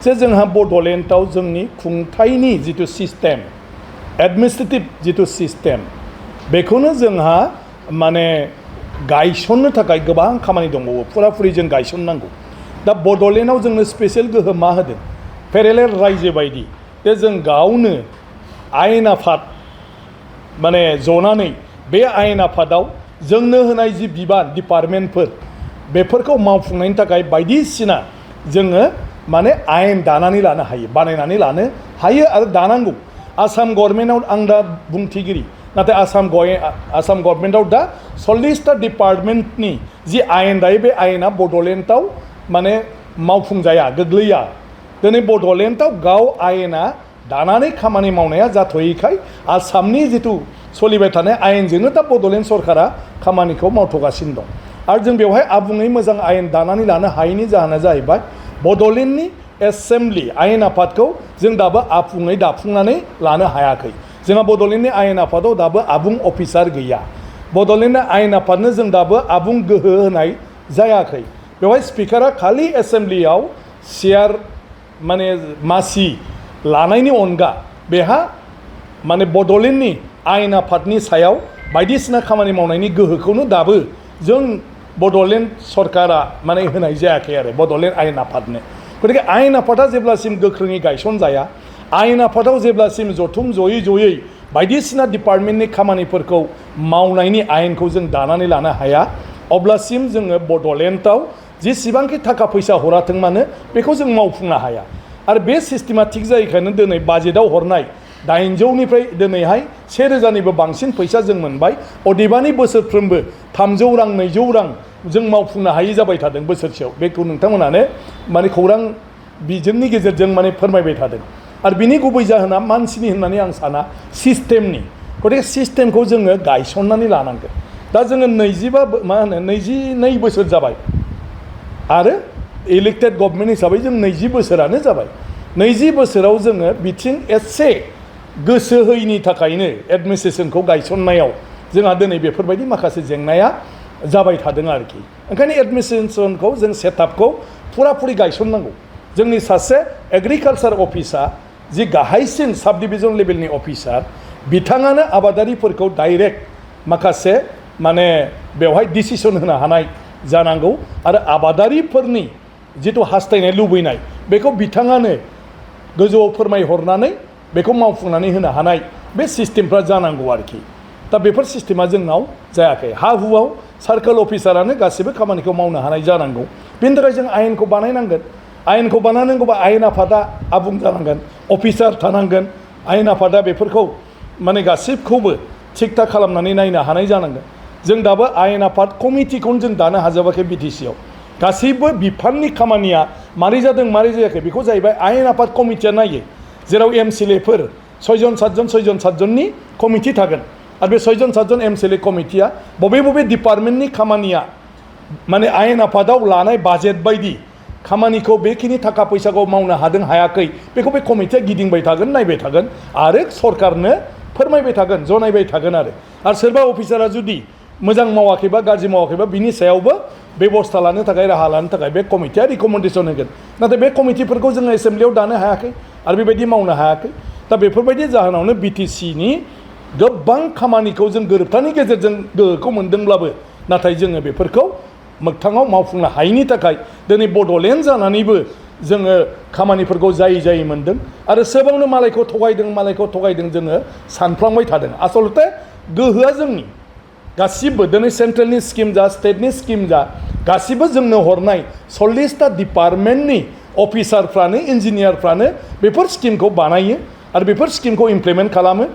जे जोंहा बड'लेण्डआव जोंनि खुंथायनि जिथु सिस्टेम एडमिनिस्ट्रेटिव जिथु सिस्टेम बेखौनो जोंहा माने गायसननो थाखाय गोबां खामानि दंबावो फुराफुरि जों गायसननांगौ। दा बड'लेण्डआव जोंनो स्पेशल गोहो मा होदों पेरेलेल रायजो बायदि जे जों गावनो आयेन आफाद माने जनानै बे आयेन आफादाव जोंनो होनाय जि बिबान डिपार्टमेन्टफोर बेफोरखौ मावफुंनायनि थाखाय बायदिसिना जोङो माने आयेन दानानै लानो हायो बानायनानै लानो हायो आरो दानांगौ। आसाम गभर्नमेन्टआव आं दा बुंथिगिरि नाथाय आसाम गभर्नमेन्टआव दा 40टा डिपार्टमेन्टनि जि आयेन दायो बे आयेना बड'लेण्डआव माने मावफुंजाया गोग्लैया। दिनै बड'लेण्डआव गाव आयेना दानानै खामानि मावनाया जाथ'यैखाय आसामनि जिथु सोलिबाय थानाय आयेनजोंनो दा बड'लेण्ड सरकारा खामानिखौ मावथ'गासिनो दं। आरो जों बेवहाय आबुङै मोजां आयेन दानानै लानो हायैनि जाहोना जाहैबाय बड'लेण्डनि एसेम्बलि आयेन आफादखौ जों दाबो आबुङै दाफुंनानै लानो हायाखै। जोंहा बड'लेण्डनि आयेन आफादाव दाबो आबुं अफिसार गैया। बड'लेण्डनि आयेन आफादनो जों दाबो आबुं गोहो होनाय जायाखै। बेवहाय स्पिकारा खालि एसेम्बलियाव चेयार माने मासि लानायनि अनगा बेहा माने बड'लेण्डनि आयेन आफादनि सायाव बायदिसिना खामानि मावनायनि गोहोखौनो दाबो जों बड'लेण्ड सरकारा माने होनाय जायाखै आरो बड'लेण्ड आयेन आफादनो। गतिके आयेन आफादा जेब्लासिम गोख्रोङै गायसनजाया आयेन आफादाव जेब्लासिम जथुम जयै बायदिसिना डिपार्टमेन्टनि खामानिफोरखौ मावनायनि आयेनखौ जों दानानै लानो हाया अब्लासिम जोङो बड'लेण्डआव जेसेबांखि थाखा फैसा हराथों मानो बेखौ जों मावफुंनो हाया। आरो बे सिस्टेमा थिग जायैखायनो दिनै बाजेटआव हरनाय 900निफ्राय दिनैहाय 1000निबो बांसिन फैसा जों मोनबाय। अदेबानि बोसोरफ्रोमबो 300 रां 200 रां जों मावफुंनो हायि जाबाय थादों बोसोरसेयाव। बेखौ नोंथांमोनानो माने खौरां बिजोंनि गेजेरजों माने फोरमायबाय थादों। आरो बिनि गुबै जाहोना मानसिनि होननानै आं साना सिस्टेमनि। गतिके सिस्टेमखौ जोङो गायसननानै लानांगोन। दा जोङो 22 बोसोर जाबाय आरो इलेक्टेड गभर्नमेन्ट हिसाबै जों 20 बोसोरानो जाबाय। 20 बोसोराव जोङो बिथिं एसे गोसो होयैनि थाखायनो एडमिनिस्ट्रेसनखौ गायसननायाव जोंहा दिनै बेफोरबायदि माखासे जेंनाया जाबाय थादों आरोखि। ओंखायनो एडमिनिस्ट्रेसनखौ जों सेटआपखौ फुराफुरि गायसननांगौ। जोंनि सासे एग्रिकालसार अफिसार जि गाहायसिन साब डिभिजन लेभेलनि अफिसार बिथाङानो आबादारिफोरखौ डाइरेक्ट माखासे माने बेवहाय डिसिसन होनो हानाय जानांगौ आरो आबादारिफोरनि जिथु हास्थायनाय लुबैनाय बेखौ बिथाङानो गोजौआव फोरमायहरनानै बेखौ मावफुंनानै होनो हानाय बे सिस्टेमफ्रा जानांगौ आरोखि। दा बेफोर सिस्टेमा जोंनाव जायाखै। हा हुआव सार्कोल अफिसारानो गासिबो खामानिखौ मावनो हानाय जानांगौ। बेनि थाखाय जों आयेनखौ बानायनांगोन। आयेनखौ बानायनांगौबा आयेन आफादा आबुं जानांगोन अफिसार थानांगोन। आयेन आफादा बेफोरखौ माने गासिबखौबो थिग थाक खालामनानै नायनो हानाय जानांगोन। जों दाबो आयेन आफाद कमिटिखौनो जों दानो हाजोबाखै बिटिसिआव। गासैबो बिफाननि खामानिया मारै जादों मारै जायाखै बेखौ जाहैबाय आयेन आफाद कमिटिया नायो। जेराव एमसिएलएफोर 6 जन 7 जननि कमिटि थागोन आरो बे 6 जन 7 जन एमसिएलए कमिटिया बबे डिपार्टमेन्टनि खामानिया माने आयेन आफादाव लानाय बाजेट बायदि खामानिखौ बेखिनि थाखा फैसाखौ मावनो हादों हायाखै बेखौ बे कमिटिया गिदिंबाय थागोन नायबाय थागोन आरो सरकारनो फोरमायबाय थागोन जनायबाय थागोन। आरो सोरबा अफिसारा जुदि मोजां मावाखैबा गाज्रि मावाखैबा बिनि सायावबो बेबस्था लानो थाखाय राहा लानो थाखाय बे कमिटिया रिकमेन्डेसन होगोन। नाथाय बे कमिटिफोरखौ जोङो एसेम्बलियाव दानो हायाखै आरो बेबायदि मावनो हायाखै। दा बेफोरबायदि जाहोनावनो बिटिसिनि गोबां खामानिखौ जों गोरोबथानि गेजेरजों गोहोखौ मोनदोंब्लाबो नाथाय जोङो बेफोरखौ मोगथाङाव मावफुंनो हायैनि थाखाय दिनै बड'लेण्ड जानानैबो जोङो खामानिफोरखौ जायै मोनदों आरो सोबावनो मालायखौ थगायदों जोङो सानफ्लांबाय थादों। आसलथे गोहोआ जोंनि गासिबो दिनै सेन्ट्रेलनि स्किम जा स्टेटनि स्किम जा गासिबो जोंनो हरनाय 40टा डिपार्टमेन्टनि अफिसारफ्रानो इन्जिनियारफ्रानो बेफोर स्किमखौ बानायो आरो बेफोर स्किमखौ इमप्लिमेन्ट खालामो।